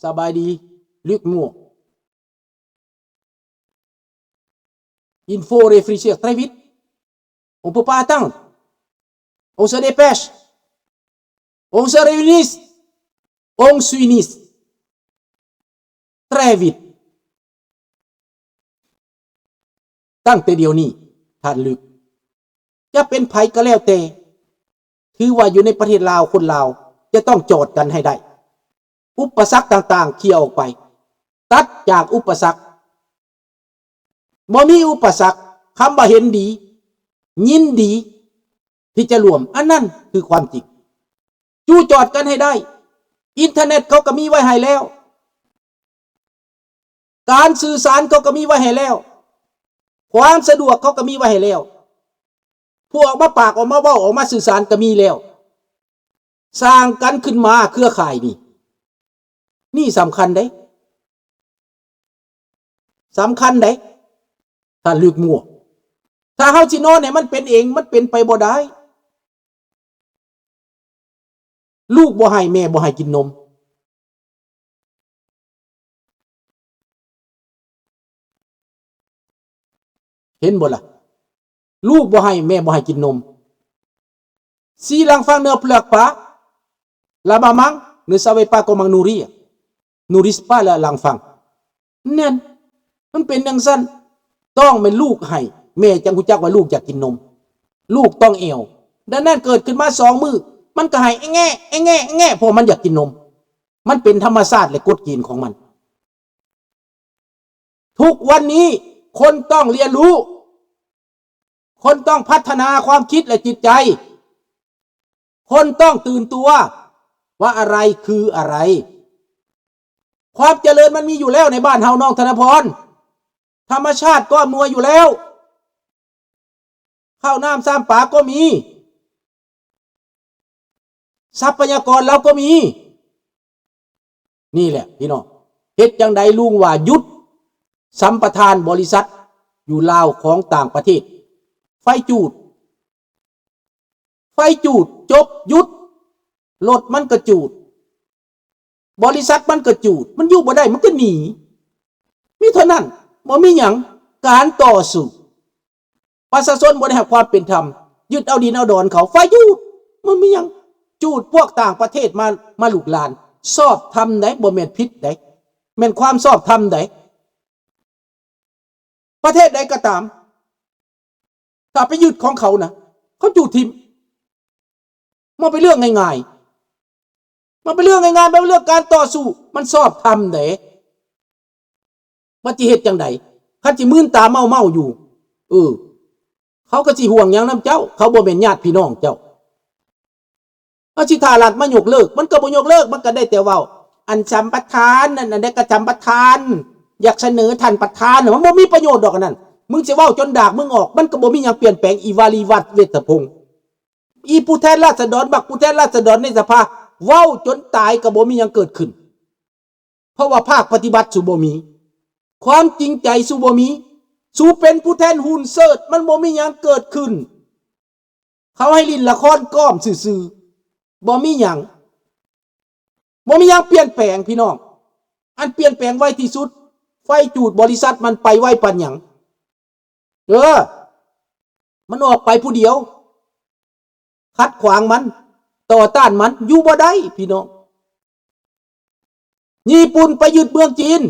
ສະບາຍດີ Luc Moore. Il faut réfléchir très vite. On peut pas attendre. On se dépêche. On se réunit. On s'unit. Très vite. ຕັ້ງແຕ່ດຽວນີ້ ທ່ານ Luc. ຈະເປັນໃຜກໍແລ້ວແຕ່ ຖືວ່າຢູ່ໃນປະເທດລາວ ຄົນລາວຈະຕ້ອງຈອດກັນໃຫ້ໄດ້. ອຸປະສັກຕ່າງໆເຄຍອອກໄປ, ຕັດຈາກອຸປະສັກ. ບໍ່ມີອຸປະສັກ, ຄຳວ່າເຫັນດີ, ຍິນດີທີ່ຈະຮ່ວມ, ອັນນັ້ນຄືຄວາມຈິງ. ຢູ່ຈອດກັນໃຫ້ໄດ້. ອິນເຕີເນັດເຂົາກໍມີໄວ້ໃຫ້ແລ້ວ. ການສື່ສານເຂົາກໍມີໄວ້ໃຫ້ແລ້ວ, ຄວາມສະດວກເຂົາກໍມີໄວ້ໃຫ້ແລ້ວ, ຜູ້ອອກມາປາກ ອອກມາເວົ້າ ອອກມາສື່ສານກໍມີແລ້ວ. ສ້າງກັນຂຶ້ນມາເຄືອຂ່າຍນີ້, ນີ້ສຳຄັນເດ້, ສຳຄັນເດ້ ທ່ານ Luc Moore. ຖ້າເຮົາຊິນອນໃຫ້ມັນເປັນເອງ, ມັນເປັນໄປບໍ່ໄດ້. ລູກບໍ່ໃຫ້ ແມ່ບໍ່ໃຫ້ກິນນົມ. ເຫັນບໍ່ລະ? ລູກບໍ່ໃຫ້ ແມ່ບໍ່ໃຫ້ກິນນົມ. Si l'enfant ne pleure pas, la maman ne savait pas comment nourrir, nourrit pas le, l'enfant. ແມ່ນ, ມັນເປັນຈັ່ງຊັ້ນ. ຕ້ອງແມ່ນລູກໃຫ້ ແມ່ຈັ່ງຮູ້ຈັກວ່າລູກຢາກກິນນົມ. ລູກຕ້ອງແອວ. ດັ່ງນັ້ນເກີດຂຶ້ນມາສອງມື້ ມັນກໍໄຫ້ແອແງະ ແອແງະ ແອແງະ ເພາະມັນຢາກກິນນົມ. ມັນເປັນທຳມະຊາດ ແລະ ກົດເກນຂອງມັນ. ທຸກວັນນີ້ຄົນຕ້ອງຮຽນຮູ້, ຄົນຕ້ອງພັດທະນາຄວາມຄິດ ແລະ ຈິດໃຈ, ຄົນຕ້ອງຕື່ນຕົວວ່າອະໄລຄືອະໄລ. ຄວາມຈະເລີນມັນມີຢູ່ແລ້ວໃນບ້ານເຮົາ ນ້ອງທະນະພອນ, ທຳມະຊາດກໍອຳນວຍຢູ່ແລ້ວ. ເຂົ້ານ້ຳຊຳປາກໍມີ, ຊັບພະຍາກອນລາວກໍມີ. ນີ້ແຫຼະພີ່ນ້ອງ, ເຮັດຈັ່ງໃດລຸງວ່າຢຸດສຳປະທານບໍລິສັດຢູ່ລາວຂອງຕ່າງປະເທດ. ໄຟຈູດ, ໄຟຈູດ, ຈົບ, ຢຸດ. ລົດມັນກໍຈູດ, ບໍລິສັດມັນກໍຈູດ, ມັນຢູ່ບໍ່ໄດ້ ມັນກໍໜີ. ມີເທົ່ານັ້ນ, ບໍ່ມີຫຍັງ. ການຕໍ່ສູ້, ປະຊາຊົນບໍ່ໄດ້ຮັບຄວາມເປັນທຳ, ຍຶດເອົາດິນເອົາດອນເຂົາ, ໄຟຈູດ, ບໍ່ມີຫຍັງ. ຈູດພວກຕ່າງປະເທດມາ, ມາລຸກລານ. ຊອບທຳໃດ໋, ບໍ່ແມ່ນຜິດໃດ໋, ແມ່ນຄວາມຊອບທຳໃດ໋. ປະເທດໃດກໍຕາມ, ຖ້າໄປຍຶດຂອງເຂົານະ, ເຂົາຈູດຖິ້ມ. ມັນເປັນເລື່ອງງ່າຍໆ, ມັນເປັນເລື່ອງງ່າຍໆ, ມັນເປັນເລື່ອງການຕໍ່ສູ້, ມັນຊອບທຳເດ້. ວ່າຊິເຮັດຈັ່ງໃດ? ຄັນຊິມືນຕາເມົາໆຢູ່, ເອີ, ເຂົາກໍຊິຫ່ວງຫຍັງນຳເຈົ້າ? ເຂົາບໍ່ແມ່ນຍາດພີ່ນ້ອງເຈົ້າ. ເອົາ ຊິຖ້າລັດມາຍົກເລີກ, ມັນກໍບໍ່ຍົກເລີກ, ມັນກໍໄດ້ແຕ່ເວົ້າ ອັນສຳປະທານນັ້ນ ອັນໃດກໍສຳປະທານ, ຢາກສະເໜີທ່ານປະທານ, ມັນບໍ່ມີປະໂຫຍດດອກອັນນັ້ນ. ມຶງຊິເວົ້າຈົນດາກມຶງອອກ, ມັນກໍບໍ່ມີຫຍັງປ່ຽນແປງ. ອີວາລີວັດ ເວດສະພົງ, ອີຜູ້ແທນລາຊະດອນ, ບັກຜູ້ແທນລາຊະດອນໃນສະພາ, ເວົ້າຈົນຕາຍກໍບໍ່ມີຫຍັງເກີດຂຶ້ນ. ເພາະວ່າພາກປະຕິບັດສູບໍ່ມີ, ຄວາມຈິງໃຈສູບໍ່ມີ, ສູເປັນຜູ້ແທນຫຸ່ນເສີດ, ມັນບໍ່ມີຫຍັງເກີດຂຶ້ນ. ເຂົາໃຫ້ຫຼິ້ນລະຄອນກ້ອມຊື່ໆ, ບໍ່ມີຫຍັງ, ບໍ່ມີຫຍັງປ່ຽນແປງພີ່ນ້ອງ. ອັນປ່ຽນແປງໄວທີ່ສຸດ, ໄຟຈູດບໍລິສັດມັນໄປໄວປານຫຍັງ? ເອີ, ມັນອອກໄປຜູ້ດຽວ, ຂັດຂວາງມັນ, ຕໍ່ຕ້ານມັນ, ຢູ່ບໍ່ໄດ້ພີ່ນ້ອງ. ຍີ່ປຸ່ນໄປຍຶດເມືອງຈີນ,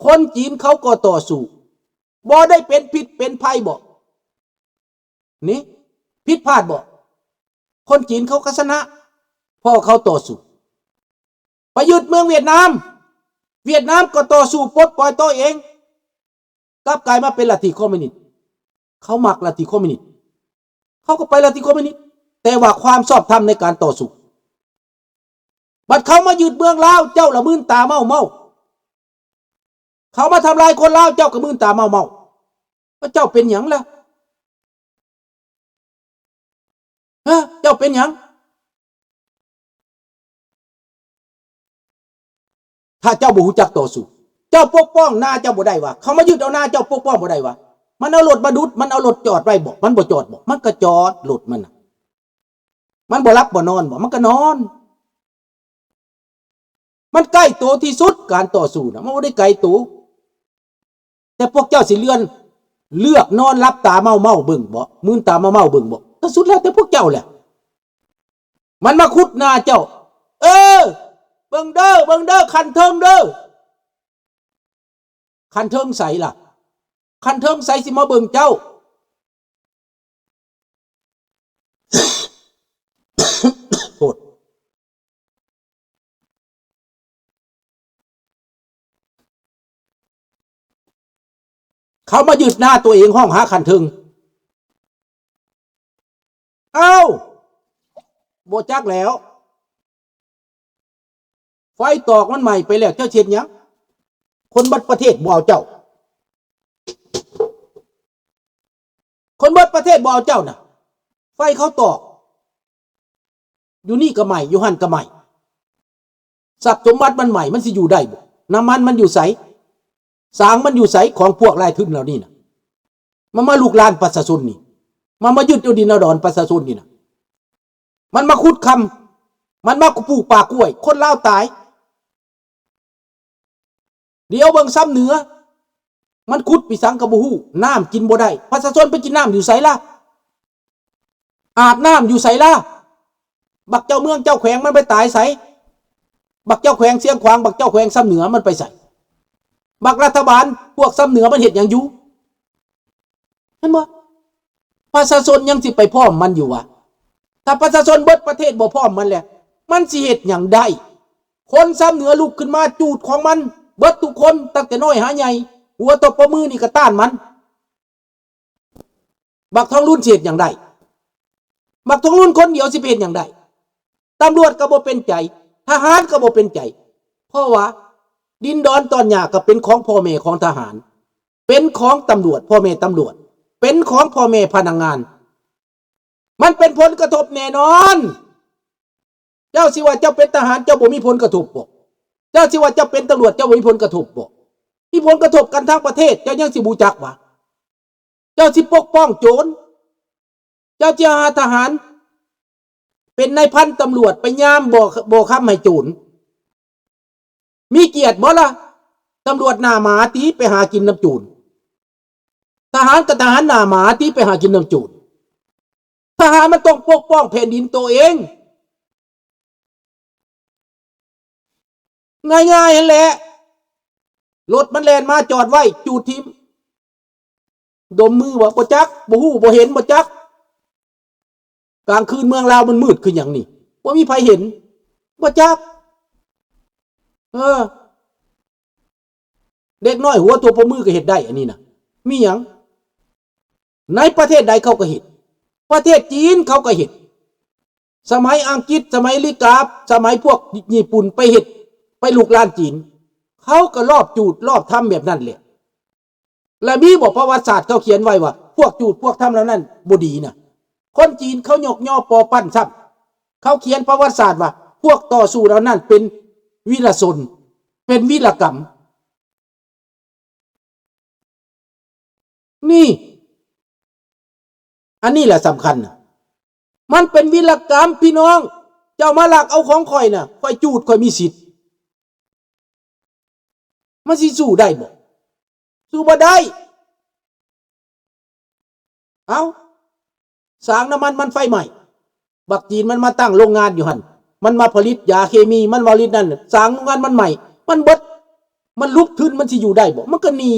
ຄົນຈີນເຂົາກໍຕໍ່ສູ້. ບໍ່ໄດ້ເປັນພິດເປັນໄພບໍ? ນີ້ຜິດພາດບໍ? ຄົນຈີນເຂົາກໍຊະນະ, ເພາະເຂົາຕໍ່ສູ້. ໄປຍຶດເມືອງຫວຽດນາມ, ຫວຽດນາມກໍຕໍ່ສູ້ປົດປ່ອຍຕົວເອງ, ກັບກາຍມາເປັນລັດທິຄອມມິວນິດ. ເຂົາມັກລັດທິຄອມມິວນິດ, ເຂົາກໍໄປລັດທິຄອມມິວນິດ, ແຕ່ວ່າຄວາມຊອບທຳໃນການຕໍ່ສູ້. ບັດເຂົາມາຍຶດເມືອງລາວ, ເຈົ້າລະມືນຕາເມົາໆ. ເຂົາມາທຳລາຍຄົນລາວ, ເຈົ້າກໍມືນຕາເມົາໆ. ວ່າເຈົ້າເປັນຫຍັງລະ? ຮະ? ເຈົ້າເປັນຫຍັງ? ຖ້າເຈົ້າບໍ່ຮູ້ຈັກຕໍ່ສູ້, ເຈົ້າປົກປ້ອງນາເຈົ້າບໍ່ໄດ້ຫວາ? ເຂົາມາຍຶດເອົານາເຈົ້າ, ປົກປ້ອງບໍ່ໄດ້ຫວາ? ມັນເອົາລົດມາດຸດ, ມັນເອົາລົດຈອດໄວ້ບໍ? ມັນບໍ່ຈອດບໍ? ມັນກໍຈອດລົດມັນນະ. ມັນບໍ່ຫຼັບບໍ່ນອນບໍ? ມັນກໍນອນ. ມ ມັນໃກ້ໂຕທີ່ສຸດ ການຕໍ່ສູ້ນະ ມັນບໍ່ໄດ້ໄກໂຕ. ແຕ່ພວກເຈົ້າຊິເລື່ອນ ເລືອກນອນຫຼັບຕາເມົາໆເບິ່ງບໍ? ມືນຕາເມົາໆເບິ່ງບໍ? ກໍສຸດແລ້ວແຕ່ພວກເຈົ້າແຫຼະ. ມັນມາຂຸດໜ້າເຈົ້າ. ເອີ ເບິ່ງເດີ ເບິ່ງເດີ ຂັ້ນເທິງເດີ. ຂັ້ນເທິງໃສລະ? ຂັ້ນເທິງໃສຊິມາເບິ່ງເຈົ້າ? ໂທດ. ເຂົາມາຍຶດໜ້າຕົວເອງ ຮ້ອງຫາຂັ້ນເທິງ. ເອົ້າ ບໍ່ຈັກແລ້ວ. ໄຟຕອກມັນໄໝ້ໄປແລ້ວ ເຈົ້າຊິເຮັດຫຍັງ? ຄົນເບິດປະເທດບໍ່ເອົາເຈົ້າ. ຄົນເບິດປະເທດບໍ່ເອົາເຈົ້ານະ. ໄຟເຂົາຕອກ ຢູ່ນີ້ກໍໄໝ້ ຢູ່ຫັ້ນກໍໄໝ້. ຊັບສົມບັດມັນໄໝ້ ມັນຊິຢູ່ໄດ້ບໍ່? ນ້ຳມັນມັນຢູ່ໃສ? ສາງມັນຢູ່ໃສ? ຂອງພວກນາຍທຶນເຫຼົ່ານີ້ນະ ມາ ມາລຸກລານປະຊາຊົນນີ້ ມາ ມາຍຶດເອົາດິນເອົາດອນປະຊາຊົນນີ້ນະ. ມັນມາຂຸດຄຳ ມັນມາປູກປ່າກ້ວຍ ຄົນລາວຕາຍ. ດຽວເບິ່ງຊຳເໜືອ ມັນຂຸດໄປສັງກໍບໍ່ຮູ້ ນ້ຳກິນບໍ່ໄດ້ ປະຊາຊົນໄປກິນນ້ຳຢູ່ໃສລະ? ອາບນ້ຳຢູ່ໃສລະ? ບັກເຈົ້າເມືອງເຈົ້າແຂວງມັນໄປຕາຍໃສ? ບັກເຈົ້າແຂວງຊຽງຂວາງ ບັກເຈົ້າແຂວງຊຳເໜືອມັນໄປໃສ? ບັກລັດຖະບານພວກຊຳເໜືອມັນເຮັດຫຍັງຢູ່? ເຫັນບໍ່? ປະຊາຊົນຍັງຊິໄປພ້ອມມັນຢູ່ວະ? ຖ້າປະຊາຊົນເບິດປະເທດບໍ່ພ້ອມມັນແລ້ວ ມັນຊິເຮັດຫຍັງໄດ້? ຄົນຊຳເໜືອລຸກຂຶ້ນມາຈູດຂອງມັນເບິດທຸກຄົນ ຕັ້ງແຕ່ນ້ອຍຫາໃຫຍ່ ຫົວເທົ່າປະມືນີ້ກໍຕ້ານມັນ. ບັກທອງລຸນຊິເຮັດຫຍັງໄດ້? ບັກທອງລຸນຄົນດຽວຊິໄປເຮັດຫຍັງໄດ້? ຕຳຫຼວດກໍບໍ່ເປັນໃຈ ທະຫານກໍບໍ່ເປັນໃຈ ເພາະວ່າດິນດອນຕອນຫຍ້າກໍເປັນຂອງພໍ່ແມ່ຂອງທະຫານ ເປັນຂອງຕຳຫຼວດ ພໍ່ແມ່ຕຳຫຼວດ ເປັນຂອງພໍ່ແມ່ພະນັກງານ ມັນເປັນຜົນກະທົບແນ່ນອນ. ເຈົ້າຊິວ່າເຈົ້າເປັນທະຫານ ເຈົ້າບໍ່ມີຜົນກະທົບບໍ? ເຈົ້າຊິວ່າເຈົ້າເປັນຕຳຫຼວດ ເຈົ້າບໍ່ມີຜົນກະທົບບໍ? ມີຜົນກະທົບກັນທັງປະເທດ ເຈົ້າຍັງຊິບໍ່ຈັກຫວາ? ເຈົ້າຊິປົກປ້ອງໂຈນ? ເຈົ້າຊິຫາທະຫານ ເປັນນາຍພັນຕຳຫຼວດໄປຍາມບໍ່ ບໍ່ຄຳໃຫ້ໂຈນ? ມີກຽດບໍ່ລະ? ຕຳຫຼວດໜ້າໝາຕິ ໄປຫາກິນນຳໂຈນ. ທະຫານກໍທະຫານໜ້າໝາຕິ ໄປຫາກິນນຳໂຈນ. ທະຫານມັນຕ້ອງປົກປ້ອງແຜ່ນດິນໂຕເອງ. ງ່າຍໆຫັ້ນແຫຼະ. ລົດມັນແລ່ນມາຈອດໄວ້ ຈູດຖິ້ມ. ດົມມືບໍ່? ບໍ່ຈັກ. ບໍ່ຮູ້ ບໍ່ເຫັນ ບໍ່ຈັກ. ກາງຄືນເມືອງລາວມັນມືດຄືຫຍັງນີ້? ບໍ່ມີໃຜເຫັນ. ບໍ່ຈັກ. ເອີ. ເດັກນ້ອຍຫົວທົ່ວປະມືກໍເຮັດໄດ້ ອັນນີ້ນະ. ມີຫຍັງ? ໃນປະເທດໃດເຂົາກໍເຮັດ. ປະເທດຈີນເຂົາກໍເຮັດ. ສະໄໝອັງກິດ, ສະໄໝລິກາ, ສະໄໝພວກຍີ່ປຸ່ນໄປເຮັດ, ໄປລຸກລານຈີນ, ເຂົາກໍລອບຈູດລອບທຳແບບນັ້ນແຫຼະ. ແລະມີບໍ່ປະຫວັດສາດເຂົາຂຽນໄວ້ວ່າ ພວກຈູດພວກທຳເຫຼົ່ານັ້ນບໍ່ດີນະ? ຄົນຈີນເຂົາຍົກຍໍປໍປັ້ນຊ້ຳ. ເຂົາຂຽນປະຫວັດສາດວ່າ ພວກຕໍ່ສູ້ເຫຼົ່ານັ້ນເປັນວິລະຊົນ, ເປັນວິລະກຳ. ນີ້ ອັນນີ້ແຫຼະສຳຄັນນະ. ມັນເປັນວິລະກຳພີ່ນ້ອງ. ເຈົ້າມາລັກເອົາຂອງຂ້ອຍນະ, ຂ້ອຍຈູດ, ຂ້ອຍມີສິດ. ມັນຊິສູ້ໄດ້ບໍ່? ສູ້ບໍ່ໄດ້. ເອົ້າ, ສາງນ້ຳມັນມັນໄຟໄໝ້. ບັກຈີນມັນມາຕັ້ງໂລງງານຢູ່ຫັ້ນ, ມັນມາຜະລິດຢາເຄມີ, ມັນຜະລິດນັ້ນ, ສາງໂລງງານມັນໄໝ້, ມັນເບິດ, ມັນຫຼຸບທຶນ, ມັນຊິຢູ່ໄດ້ບໍ່? ມັນກໍໜີ.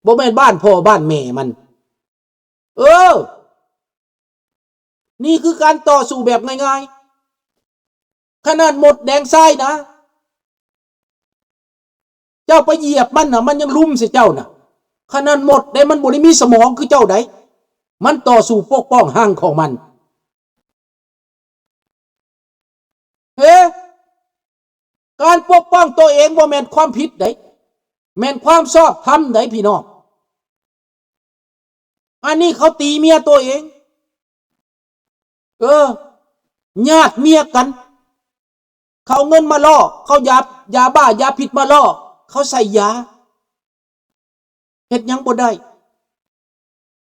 ບໍ່ແມ່ນບ້ານພໍ່ບ້ານແມ່ມັນ. ເອີ, ນີ້ຄືການຕໍ່ສູ້ແບບງ່າຍໆ. ຂະໜາດມົດແດງຊາຍນະ, ເຈົ້າໄປຢຽບມັນນະ, ມັນຍັງລຸມໃສ່ເຈົ້ານະ. ຂະໜາດມົດເດ້, ມັນບໍ່ໄດ້ມີສະໝອງຄືເຈົ້າໃດ. ມັນຕໍ່ສູ້ປົກປ້ອງຮັງຂອງມັນ. ເອີ, ການປົກປ້ອງຕົວເອງບໍ່ແມ່ນຄວາມຜິດໃດ, ແມ່ນຄວາມຊອບທຳໃດພີ່ນ້ອງ. ອັນນີ້ເຂົາຕີເມຍຕົວເອງ. ເອີ, ຍາດເມຍກັນ. ເຂົາເອົາເງິນມາຫຼໍ່, ເຂົາຢາ, ຢາບ້າ, ຢາພິດມາຫຼໍ່, ເຂົາໃສ່ຢາ. ເຮັດຫຍັງບໍ່ໄດ້.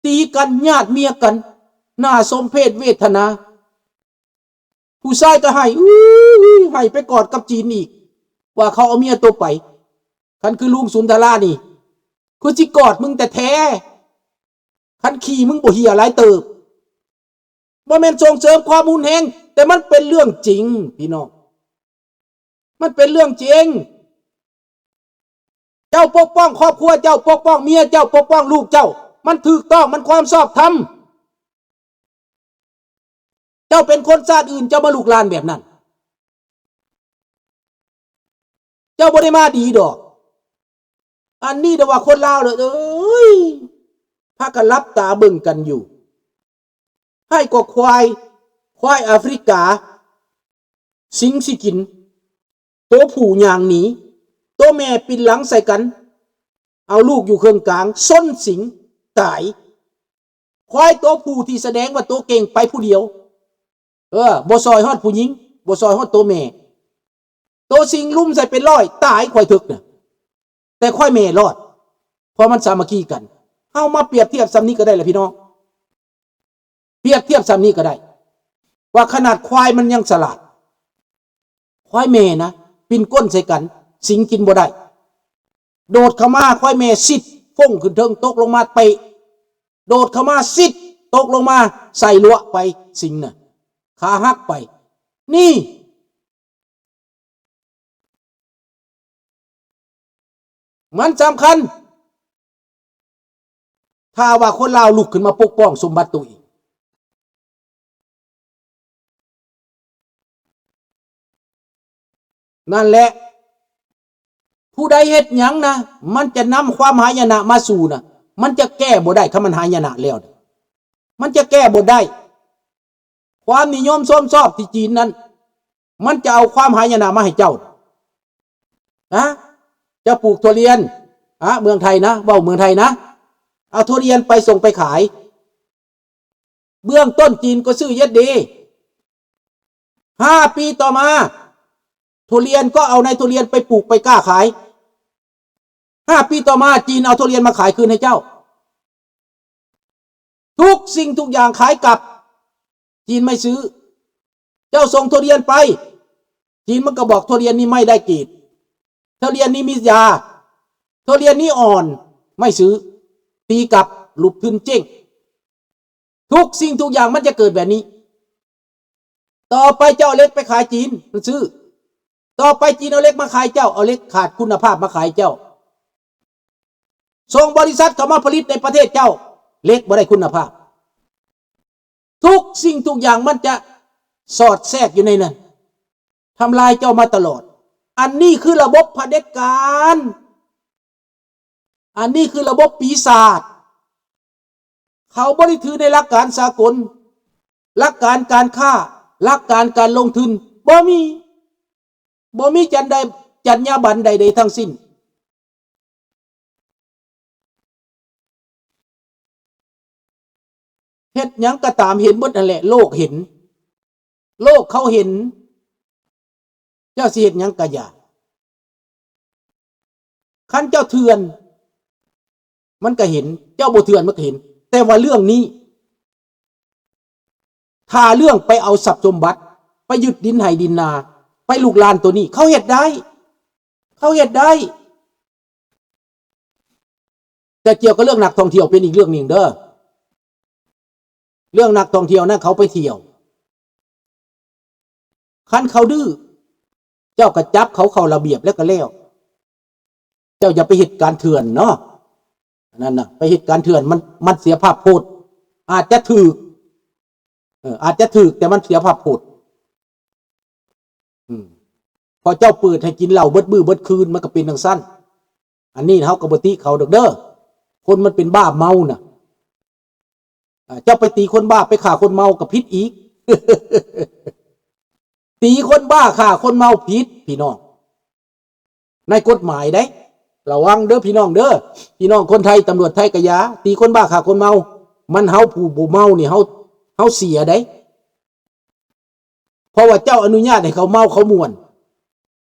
ຕີກັນ, ຍາດເມຍກັນ, ໜ້າສົມເພດເວທະນາ. ຜູ້ຊາຍກໍໄຫ້, ອື້ຍ, ໄຫ້ໄປກອດກັບຈີນອີກ. ວ່າເຂົາເອົາເມຍໂຕໄປ. ຄັນຄືລຸງສຸນທະລານີ້ ຄືຊິກອດມຶງແທ້ໆ ຄັນຂີ້ມຶງບໍ່ເຫ່ຍຫຼາຍເຕີບ. ບໍ່ແມ່ນສົ່ງເສີມຄວາມຮຸນແຮງ, ແຕ່ມັນເປັນເລື່ອງຈິງ ພີ່ນ້ອງ, ມັນເປັນເລື່ອງຈິງ. ເຈົ້າປົກປ້ອງຄອບຄົວເຈົ້າ, ປົກປ້ອງເມຍເຈົ້າ, ປົກປ້ອງລູກເຈົ້າ, ມັນຖືກຕ້ອງ, ມັນຄວາມຊອບທຳ. ເຈົ້າເປັນຄົນຊາດອື່ນ, ເຈົ້າມາລຸກລານແບບນັ້ນ, ເຈົ້າບໍ່ໄດ້ມາດີດອກ. ອັນນີ້ແຕ່ວ່າຄົນລາວເດີ ເອີຍ ພາກັນຫຼັບຕາເບິ່ງກັນຢູ່. ໃຫ້ກໍຄວາຍ, ຄວາຍອາຟຣິກາ ສິງຊິກິນ, ໂຕຜູ້ຍ່າງໜີ, ໂຕແມ່ປິ່ນຫຼັງໃສ່ກັນ, ເອົາລູກຢູ່ເຄິ່ງກາງ, ຊົນສິງຕາຍ. ຄວາຍໂຕຜູ້ທີ່ສະແດງວ່າໂຕເກັ່ງໄປຜູ້ດຽວ, ເອີ ບໍ່ຊ່ອຍຮອດຜູ້ຍິງ, ບໍ່ຊ່ອຍຮອດໂຕແມ່. ໂຕສິງລຸມໃສ່ເປັນຮ້ອຍ, ຕາຍຄວາຍເຖິກນະ, ແຕ່ຄວາຍແມ່ລອດ, ເພາະມັນສາມັກຄີກັນ. ເຮົາມາປຽບທຽບສ່ຳນີ້ກໍໄດ້ລະພີ່ນ້ອງ, ປຽບທຽບສ່ຳນີ້ກໍໄດ້ ວ່າຂະໜາດຄວາຍມັນຍັງສະຫຼາດ. ຄວາຍແມ່ນະ ປິ່ນກົ້ນໃສ່ກັນ, ສິງກິນບໍ່ໄດ້. ໂດດເຂົ້າມາ, ຄວາຍແມ່ຊິດ ຟົ້ງຂຶ້ນເທິງ, ຕົກລົງມາເຕະ. ໂດດເຂົ້າມາຊິດ, ຕົກລົງມາໃສ່ລວະໄປ, ສິງນະ ຂາຫັກໄປ. ນີ້ ມັນສຳຄັນ ຖ້າວ່າຄົນລາວລຸກຂຶ້ນມາປົກປ້ອງສົມບັດໂຕເອງ. ນັ້ນແຫຼະ, ຜູ້ໃດເຮັດຫຍັງນະ, ມັນຈະນຳຄວາມຫາຍະນະມາສູ່ນະ, ມັນຈະແກ້ບໍ່ໄດ້. ຄັນມັນຫາຍະນະແລ້ວນະ, ມັນຈະແກ້ບໍ່ໄດ້. ຄວາມນິຍົມຊົມຊອບທີ່ຈີນນັ້ນ, ມັນຈະເອົາຄວາມຫາຍະນະມາໃຫ້ເຈົ້າ. ນະ ເຈົ້າປູກຖົ່ວລຽນ ອະ ເມືອງໄທນະ, ເວົ້າເມືອງໄທນະ, ເອົາຖົ່ວລຽນໄປສົ່ງໄປຂາຍ. ເບື້ອງຕົ້ນຈີນກໍຊື້ເຢັດດີ. ຫ້າປີຕໍ່ມາ, ຖົ່ວລຽນກໍເອົາໃນຖົ່ວລຽນໄປປູກໄປກ້າຂາຍ. ຫ້າປີຕໍ່ມາ, ຈີນເອົາຖົ່ວລຽນມາຂາຍຄືນໃຫ້ເຈົ້າ. ທຸກສິ່ງທຸກຢ່າງຂາຍກັບ, ຈີນໄມ່ຊື້. ເຈົ້າສົ່ງທຸລຽນໄປ, ຈີນມັນກໍບອກທຸລຽນນີ້ໄມ້ໄດ້ເກດ, ທຸລຽນນີ້ມີຢາ, ທຸລຽນນີ້ອ່ອນ, ໄມ່ຊື້, ຕີກັບ, ຫຼຸບທຶນເຈັ້ງ. ທຸກສິ່ງທຸກຢ່າງມັນຈະເກີດແບບນີ້. ຕໍ່ໄປເຈົ້າເອົາເຫຼັກໄປຂາຍຈີນ, ມັນຊື້. ຕໍ່ໄປຈີນເອົາເຫຼັກມາຂາຍເຈົ້າ, ເອົາເຫຼັກຂາດຄຸນນະພາບມາຂາຍເຈົ້າ. ສົ່ງບໍລິສັດເຂົ້າມາຜະລິດໃນປະເທດເຈົ້າ, ເຫຼັກບໍ່ໄດ້ຄຸນນະພາບ. ທຸກສິ່ງທຸກຢ່າງມັນຈະສອດແຊກຢູ່ໃນນັ້ນ, ທຳລາຍເຈົ້າມາຕະຫຼອດ. ອັນນີ້ຄືລະບົບຜະເດັດການ. ອັນນີ້ຄືລະບົບປີສາດ. ເຂົາບໍ່ໄດ້ຖືໃນຫຼັກການສາກົນ, ຫຼັກການການຄ້າ, ຫຼັກການການລົງທຶນ, ບໍ່ມີ, ບໍ່ມີຈັນໃດ, ຈັນຍາບັນໃດໆທັງສິ້ນ. ເຮັດຫຍັງກໍຕາມເຫັນເບິດຫັ້ນແຫຼະ, ໂລກເຫັນ, ໂລກເຂົາເຫັນ, ເຈົ້າຊິເຮັດຫຍັງກໍຢ່າ. ຄັນເຈົ້າເຖື່ອນ ມັນກໍເຫັນ, ເຈົ້າບໍ່ເຖື່ອນ ມັນກໍເຫັນ. ແຕ່ວ່າເລື່ອງນີ້ ຖ້າເລື່ອງໄປເອົາຊັບສົມບັດ, ໄປຍຶດດິນໄຮ່ດິນນາ, ໄປລຸກລານໂຕນີ້, ເຂົາເຮັດໄດ້, ເຂົາເຮັດໄດ້. ແຕ່ກ່ຽວກັບເລື່ອງນັກທ່ອງທ່ຽວເປັນອີກເລື່ອງໜຶ່ງເດີ. ເລື່ອງນັກທ່ອງທ່ຽວນັ້ນເຂົາໄປທ່ຽວ, ຄັນເຂົາດື້ ເຈົ້າກໍຈັບເຂົາເຂົ້າລະບຽບແລ້ວກໍແລ້ວ. ເຈົ້າຢ່າໄປເຮັດການເຖື່ອນເນາະ, ອັນນັ້ນນະ, ໄປເຮັດການເຖື່ອນ ມັນ, ມັນເສຍພາບໂພດ. ອາດຈະຖືກ, ເອີ, ອາດຈະຖືກ ແຕ່ມັນເສຍພາບໂພດ. ອືມ ເພາະເຈົ້າເປີດໃຫ້ກິນເຫຼົ້າເບິດມື້ເບິດຄືນ, ມັນກໍເປັນຈັ່ງຊັ້ນ. ອັນນີ້ເຮົາກໍບໍ່ຕິເຂົາດອກເດີ, ຄົນມັນເປັນບ້າເມົານະ. ອາ ເຈົ້າໄປຕີຄົນບ້າ, ໄປຂ້າຄົນເມົາກໍຜິດອີກ. ຕີຄົນບ້າ, ຂ້າຄົນເມົາ, ຜິດ, ພີ່ນ້ອງ. ໃນກົດໝາຍເດ້, ລະວັງເດີພີ່ນ້ອງເດີ. ພີ່ນ້ອງຄົນໄທ, ຕຳຫຼວດໄທກະຢ່າ, ຕີຄົນບ້າຂ້າຄົນເມົາ, ມັນເຮົາຜູ້ບໍ່ເມົານີ້ ເຮົາ, ເຮົາເສຍເດ້. ເພາະວ່າເຈົ້າອະນຸຍາດໃຫ້ເຂົາເມົາເຂົາມ່ວນ,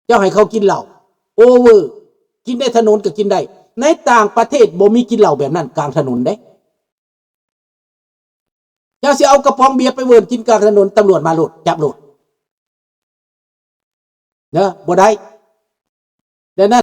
ເຈົ້າໃຫ້ເຂົາກິນເຫຼົ້າໂອເວີ, ກິນໃນຖະໜົນກໍກິນໄດ້. ໃນຕ່າງປະເທດບໍ່ມີກິນເຫຼົ້າແບບນັ້ນກາງຖະໜົນເດ້. ເຈົ້າຊິເອົາກະປ໋ອງເບຍໄປເວີນກິນກາງຖະໜົນ, ຕຳຫຼວດມາໂລດ, ຈັບໂລດ. ເນາະ, ບໍ່ໄດ້. ແລ້ວໜ້າ